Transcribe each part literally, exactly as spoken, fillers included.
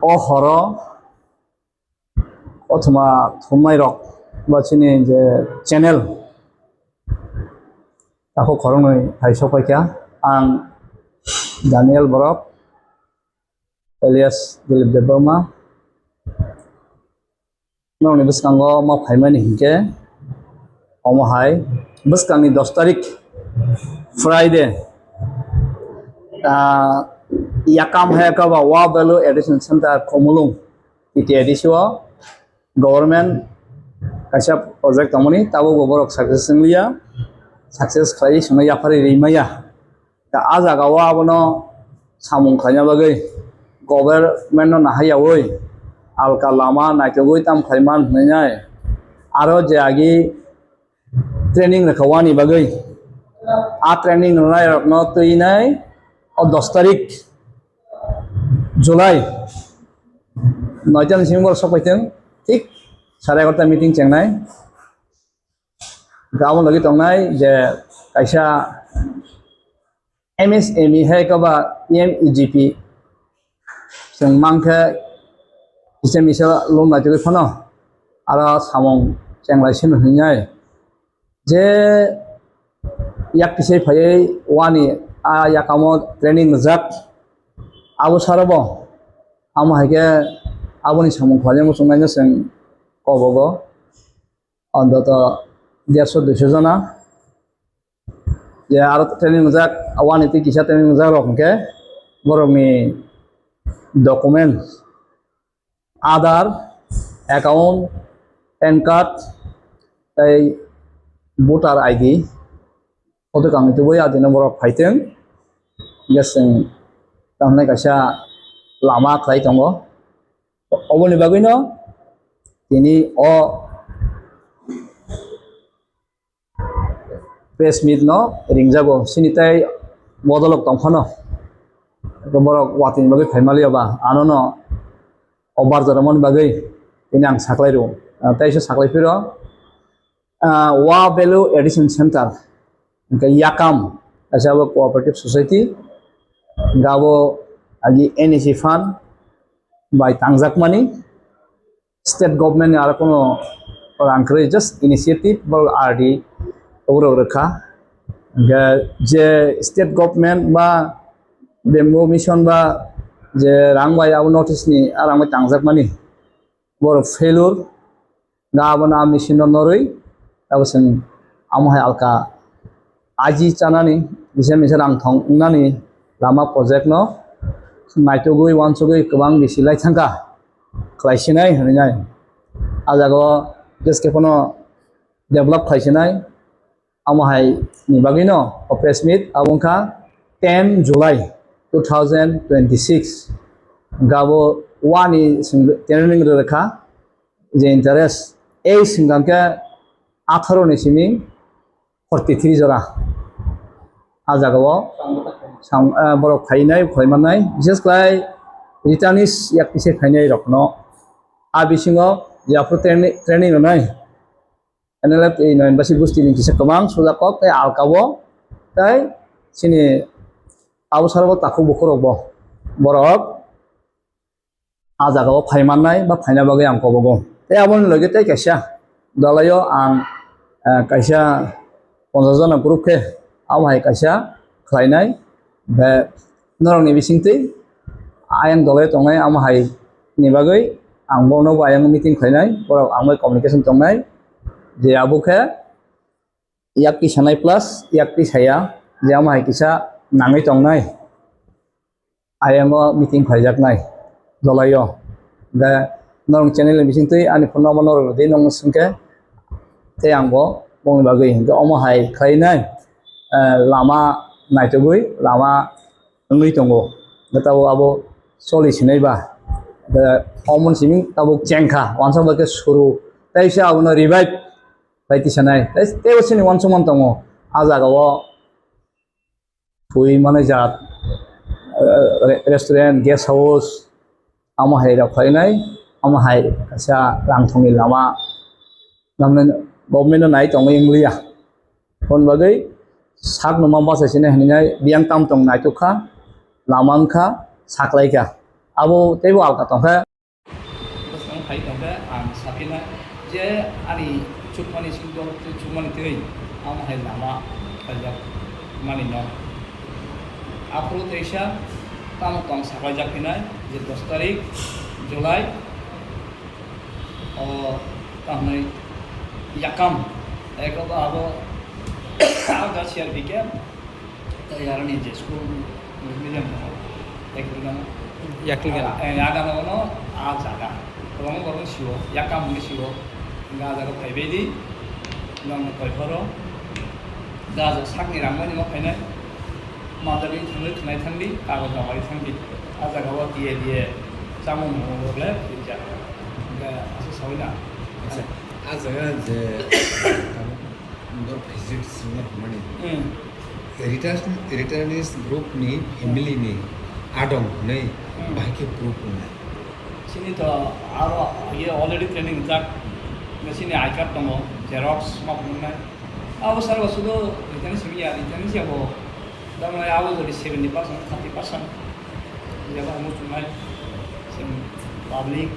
O horo othoma thumnai rok ba chini je channel takhuk khoroknwi phai sokphaikha. Ang Daniel Borok alias Dilip Debbarma. Nokni bwskango ma phaimani hinkhe omo hai bwskangni dos tarik Friday, ah, yakam hai kaba Wa Value Addition Center Khumulwng T T A D C o government kaisa project tongmani tabukbo borok success wngliya, success khlai swngnai yapharwi rimaya. Ta a jaga o abono samung khlaina bagwi government no nahaiyaui alka lama naitugwi tam khlaiman hwnwi nai aro je agi training rwkha wani bagwi a training rwnai rokno twi nai o dos tarik July noita ni simi borok sokphaitwng thik sare egarota meeting chengnai. Gabon logi tongnai je kaisa M S M E hai koba M E G P chwng mankhe kisa misa lum naitugwi phano aro samung chenglai sino hinwi je yak kisai phaiwi wani a yakamo training rwjak abo sarobo amo hai khe aboni samung khlaina muchungnaino chwng kobogo. Ontoto derso duiso jona. Je aro training wngjak, wani twi kisa training wngjak rok hwnkhe borokni documents, Aadhaar, account, pan card, tei voter I D, photo kangni tubui adino borok phaitwng. Hwnkhe chwng tamhinai kaisa lama khlai tongo. Oboni bagwino tini o press meet no ringjago, chini tei bodolok tongphano borok watini bagwi phaimaliya ba anono o barjarokmani bagwi tini ang saklai rwo. Tei se saklai phiro ah, Wa Value Addition Center, hwnkhe Yakam, kaisa abo cooperative society, hwnkhe abo agi N E C fund bai tangjakmani, state government ni aro kono rang kwrwi, just initiative bo R D oborok rwkha. Hwnkhe je state government ba bamboo mission ba je rang bai abo notice ni a rang bai tangjakmani, borok failure, ga abono a machine no norwi, abo chwng amo hai alka aji chanani, bisa misa rang thong wngnani lama project no naitugwi uansugwi kwbang bisi lai thangkha khlai sinai hwnwi nai. A jaga o S K P no develop khlai sinai. Amo hai ni bagwi no o press meet abo wngkha ten July two thousand twenty-six. Gabo wani training rwkha je interest ei singkang khe atharo ni simi forty three jora. A jaga o sam, ah, borok phainai, phaimanai, bises khlai returnees yak kisa phainai rok no a bisingo je aphuru training, training rwnai. N L F A noyonbasi gustini kisa kwbang soja kok tei alkabo tei chini abo saro takhuk bukhuk rokbo borok a jaga o phai mannai ba phaina bagwi ang kobogo. Tei aboni loge tei kaisa dolaio ang, eh, kaisa ponchash jona group khe abo hai kaisa khlainai. Be norokni bisingtwi ayang dolai tongnai amo hai ni bagwi ang bono bo ayang meeting khlainai, borok ang bai communication tongnai je abo khe yak twi sanai plus yak twi saya je amo hai kisa nangwi tongnai ayang o meeting khlaijaknai dolaio. Be norok channel ni bisingtwi ani phone number norok rwdi nong swngkhe tei ang bo bongni bagwi hinkhe omo hai khlainai, eh, lama naitugwi lama wngwi tongo. Hwnkhe tabuk abo choli sinai ba. Hwnkhe omo ni simi tabuk chengkha, uansuk bai khe suru. Tei se abono revive khlai tisanai. Tei teibo chini uansukmani tongo. A jaga o twi manai jat, eh, re-, restaurant, guest house, amo hai rok khlainai, amo hai kaisa rang thongni lama. Government no nai tongwi wng liya. Hwn bagwi sak no ma bachai sini hinwi nai biyang tam tong naituk kha, lama wng kha, saklai kha. Abo teibo alka tongkha. Bwskango phai tongkhe ang saphinai je ani chukmani singdo tei chukmani twi amo hai lama khaijak mani no. Aphuru teisa tamo tong saklaijak phinai je dos tarik July o tamo yakam eko abo aga C R P K. Tei aroni je school medium tongo, Yakligam. Yakligam. Eh, agama ono a jaga. Kwbangma borok sio, yakam hwnwi sio. Hwnba a jaga phaibai di, nwng koi phoro. Da jak sakni rang mani ma phainai. Manjagwi thangwi khwnai thangdi, kagoj joma ri thangdi. A jaga o diye diye chamung mung rok le rijak. Hwnba aswk sawi na. Acha, a jaga je Borok visit swngnai hwnmani. Hmm. Return-, returnees group ni family ni adong hwnwi Hmm. bahai khe proof wngnai. Chini to aro ye already training rijak. Chini I card tongo, xerox ma phunuknai. Abo sar bo sudo return simi ya, return siya bo. Tamoni abo jodi seventy percent, thirty percent. Jabo hamu chungnai. Chwng public.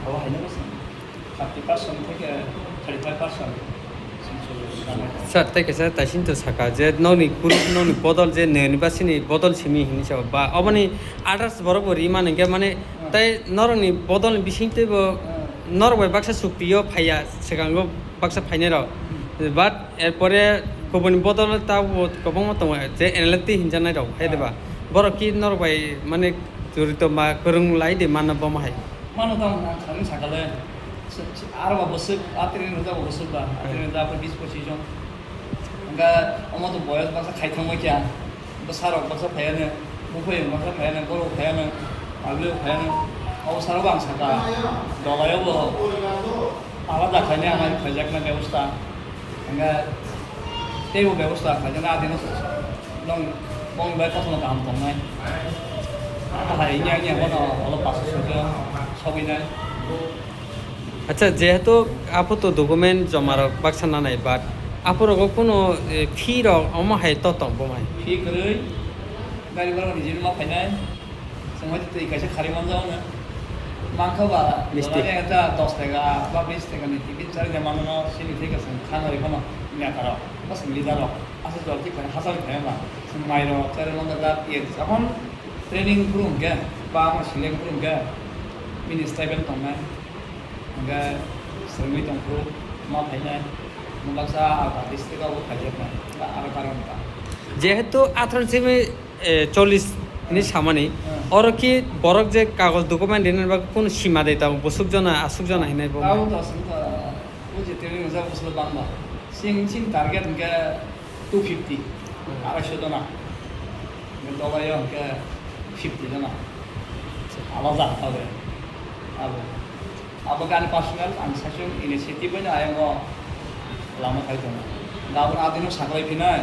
Abo haino bwswng. Thirty percent theke thirty-five percent. Sir, tei kaisa taisinto saka je nokni group nokni bodol je nini ba sini bodol simi hinwi sabo ba oboni others borok bo ri mani hwnkhe mane Hmm. tei norokni bodolni bisingtwi bo Hmm. norok bai baksa chukti o phaiya swkango baksa phainai rok Hmm. but erpore kubuni bodol tabuk kwbangma tongo je N L F T hinjaknai rok hai de ba Hmm. borok ki norok bai mane jorito ma kwrwng lai de mano bomo hai. Mano tamo ang sakni sakale, se, se, aro ba bwswk, a training rwjak ba bwswk ba, a training rwjak ba bis pochis jon. Hwnka omo to boyos baksa khai thangma kya, bwsarok baksa phaiya no, buphai baksa phaiya no, borok phaiya no, agulio phaiya no, abo saro bo ang saka, dolai o bo alada khainai ang khaijak na bebosta. Hwnka teibo bebosta khaijak na adino. Nong, nong bai kosono kaham tongnai. Ahai, nya, nya, bono olo paso sogwi, sogwinai. Acha, jehetu apo to document joma rok baksa nanai, but apo rogo kuno, eh, fee rok omo hai to tong bo mai. Fee kwrwi, gari gora nijini ma phainai. Chwng hoi twi kaisa khari manjak no. Mankha ba, Misti. Dolani ekta dos taka ba bis taka ni ticket charge mano no, sini thai ka chwng khang ri phano, nya karo, ba chwng leader rok. Aswk jor khe khe hachal khe ma. Chwng mairok, chari longjak, iye, aphano training phuru hwnkhe, ba ama seleng phuru hwnkhe, bini stipend tongnai. Hwnkhe swrwngwi tong phuru ma phainai. Nwng baksa Alta district o bo phaijaknai, ba aro karon ta. Jehetu atharo simi, eh, chollish hinwi samani, Hmm. oro ki borok je kagoj document rinani bagwi kunu sima de tabuk, bwswk jona, aswk jona hinwi bo. Abo to aswk ta, o je training rijak bwswk bangma. Chini, chini target hwnkhe two fifty, Hmm. araisho jona. Dolai o hwnkhe fifty jona. Alada, alada. Abo, abo gani personal, ang saichung initiative bai no ayang o lama khai tongo. Gabon adino saklai phinai,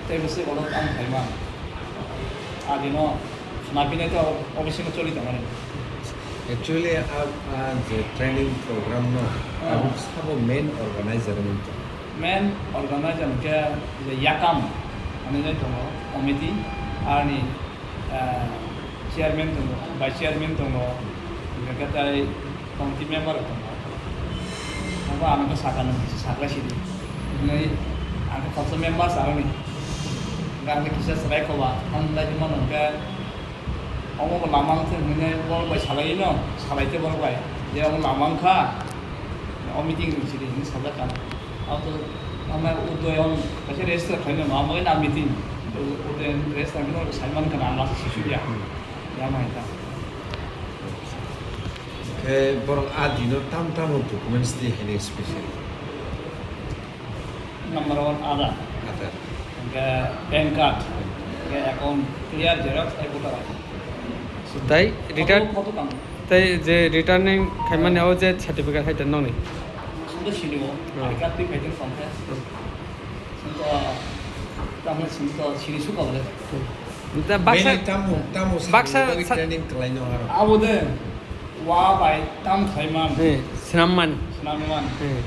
tei bwswk oro ang khaima. Adino khna phinai to office no choli tongmani. Actually, a, a je training program no, Hmm. abo sabo main organizer wngwi tongo. Main organizer hwnkhe je Yakam hinwi tongo committee, aroni, ah, chairman tongo, vice chairman tongo, hwnkhe tei committee member rok tongo. Abo ang khe sakha nung kisa sakla sidi. Hinwi ang khe khoroksa member sa rwni. Hwnkhe ang khe kisa chwrai khoba, ang lai mano hwnkhe omo bo lama wngkhe hinwi borok bai salai no, salai khe borok bai. Je omo lama wngkha, o meeting rwng sidi hinwi sajak kha. Abo to, ama Udayan, kaisa register khlaina ma, amo na meeting. Udayan register khlaina sai man kana, ang last sisuk ya. Hmm. Ya ma ita. Khe borok a dino tam tamo documents di hene special. Number one Aadhaar. Aadhaar. Hingke PAN card. Hingke account clear xerox, tai voter I D. Tai return, photo, photo kam. Tai je returning khaimani o je certificate hai ta nongni. Sungdo sini o, Hmm. I card twi khaiteng songkhe. Hmm. Sungdo, tamni sungdo sini suka bole. Hmm. Da baksa, Beni tamu, tamu baksa sakni bagwi sa- training khlaino aro. Abo de, wa bai tam khaiman. Eh, sinammani. Sinamman. Eh.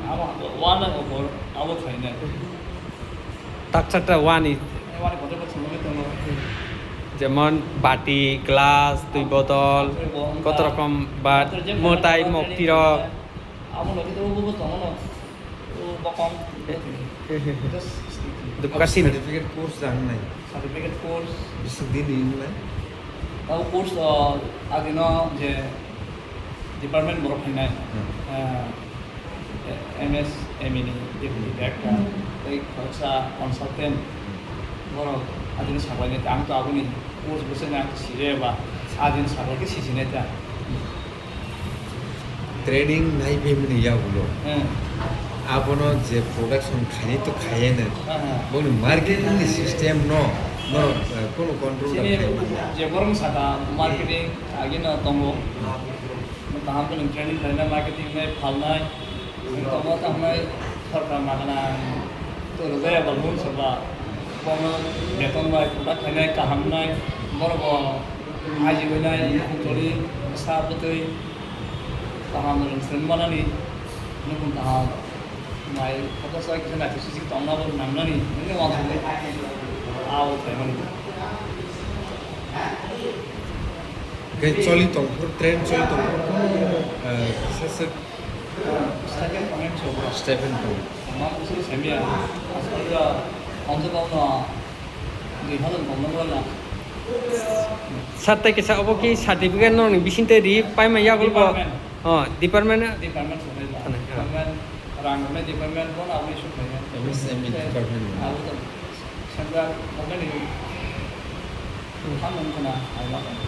Abo, wa na obor, abo khainai. Taksa ta wani. Wani kotor kotor sungwi tongo. Jemon bati, glass, twi botol, koto rokom ba mwtai, mokti rok. Abo logi to bo tongo no. O bokong. Dukha sini. Certificate course jang nai. Certificate course. Bising din ni nai. Tao course, ah, agino je department borok phainai, hmm, ah, M S M E ni deputy director, tei khoroksa consultant, hmm, borok adini saklainai ta, ang to aboni course bwswkni ang to sirwi ba, adini saklai khe sisinai ta. Training nai phaimani yagulo, hmm, abono je production khainai to khaiya no, hmm, hmm, boni marketing ni system no, no, eh, kono control chini khaima. Je borok saka marketing agino tongo. Hmm. Kaham khe nwng training khlainai, marketing nai, phalnai, nwng tongma tangmai, sorkar magana to rwjaya ba loan soba, bono beton bai product khainai kaham nai, borok bo aji winai, toli sa bwtwi kaham nwng swnwi manani, nwng kaham. Mai kota sa kisa naithusi tongna bo nangnani, nini wansugwi abo khlaimani. Khe choli tongphuru, train choli tongphuru, eh, kisa se stipend tong. Stipend tong. Ma kusur semia, asal ya, khamse kam na, dui hazar tong na wala. Sir, tei kisa obo ki certificate no ni bising tei ri paima yagul bo? Department. Oh, department. Department sonai ba. Ano, ano. Department. Rang rwnai department bo na aboni suk khainai. M S M E department. Abo to central government ni. Hmm. Tamo wngkha na, ai ma tong.